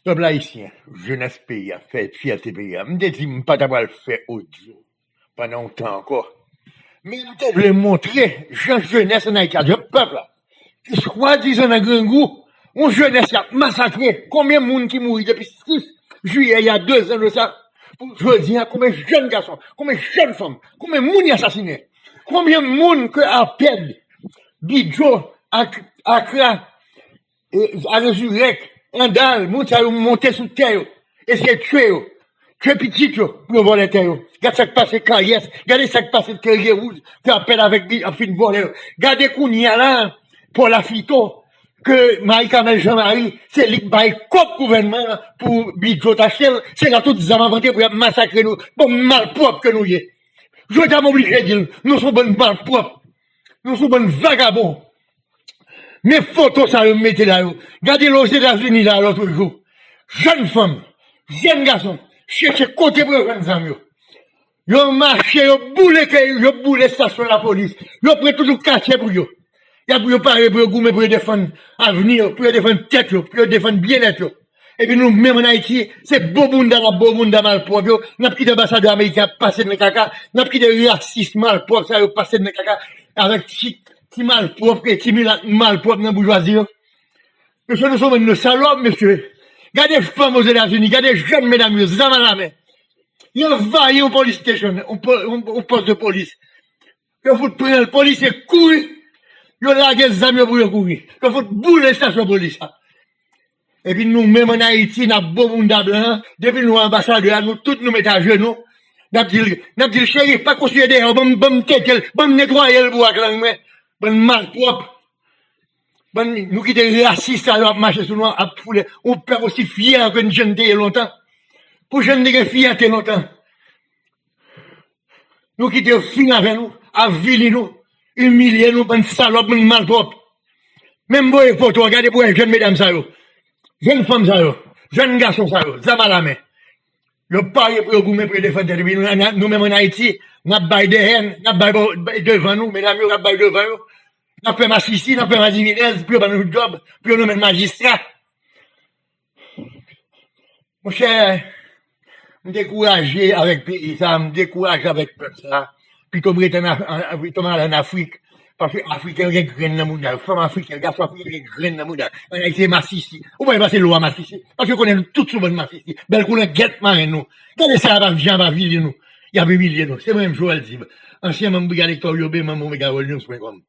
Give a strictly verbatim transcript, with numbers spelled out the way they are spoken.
Pèp ayisyen, jenès peyi a, fè fyète peyi a. M te di m pa ta pral fè odyo pandan yon tan ankò. Men m te vle montre jan jenès ann Ayiti a, jan pèp la, ki swadizan nan grangou, yon jenès y ap masakre. Konbyen moun ki mouri depi sis jiyè, y a dezan de sa, pou jodi a, konbyen jèn gason, konbyen jèn fanm, konbyen moun y asasinen, konbyen moun ke Apèd, Bidjo, Ak-, Akra, e, Arezirèk, Andal, moun sa yo monte sou tè yo, eseye tchwe yo, tchwe pitit yo pou yo vòlè tè yo. Gad sa k pase Kayès, gade sa k pase Terye Wouj, ke Apèd avèk li ap fin vòlè yo. Gade kounye a la, Paul Afito, ke Marie Carmelle Jean Marie, se li k bay kòb gouvènman an pou Bidjo t achte l, se la tout zam ap rantre pou y ap masakre nou, bann malpwòp ke nou ye. Jodi a m oblije di l, nou se yon bann malpwòp, nou se yon bann vagabon. Men foto sa yo m mete la yo. Gade l Ozetazini la lòt jou. Jèn fanm, jèn gason, chèche kote pou yo jwenn zam yo. Yo mache, yo boule kay, yo boule estasyon lapolis. Yo pran tout katye pou yo. Y ap, yo pare pou yo goumen, pou yo defann avni yo, pou yo defann tèt yo, pou yo defann byennèt yo. Epi nou menm ann Ayiti, se bo bounda n ap bo bounda malpwòp yo, n ap kite anbasadè ameriken ap pase n nan kaka, n ap kite rasis malpwòp sa yo pase n nan kaka, avèk ti, ti malpwòp, ti milat malpwòp nan boujwazi yo. Mesye, nou se yon bann de salòp, mesye. Gade fanm Ozetazini, gade jèn medam yo, zam alamen. Yo anvayi yon police station, yon po-, yon, yon pòs de polis. Yo fout pran l, polisye kouri. Yo lage zam yo pou yo kouri. Yo fout boule estasyon polis la. Epi nou menm ann Ayiti, n ap bo bounda blan an. Depi nou anbasadè a, nou tout nou met ajenou. N ap di l, n ap di l, cheri, pa konsiye dèyè, ban m, ban m tete l, ban m netwaye l pou w ak lang mwen. Bann malpwòp. Bann, nou kite rasis sa yo ap mache sou nou, ap foule. Yon pèp osi fyè ke n, jan n te ye lontan. Pou jan n te gen fyète lontan. Nou kite yo fin avè nou, avili nou, imilye nou, bann salòp, bann malpwòp. Men m voye foto a, gade pou wè jèn medam sa yo, jèn fanm sa yo, jèn gason sa yo, zam alamen. Yo pare pou yo goumen, pou yo defann tèt yo. Epi nou, nou, nou menm ann Ayiti, n ap bay dèyè, n ap bay bò, bay devan nou, medam yo, n ap bay devan yo. N ap fè masisi, n ap fè madivinèz, pou yo ban nou djòb, pou yo nonmen n majistra. Monchè, m dekouraje avèk peyi sa, m dekouraje avèk pèp sa. Pito m rete ann Af-, an, pito m al ann Afrik. Paske Afriken yo gen grenn nan mouda yo. Fanm Afriken, gason Afriken yo gen grenn nan mouda yo. Ann Ayiti se masisi. Ou pa pase lwa masisi. Paske yo konnen nou tout se bann masisi. Bèl koulangèt maren nou. Gade sa y ap, jan y ap avili nou. Y ap imilye nou. Se mwen menm Joel Dib, ansyen manm Brigad Hector Yobe, manm Omega World News point com.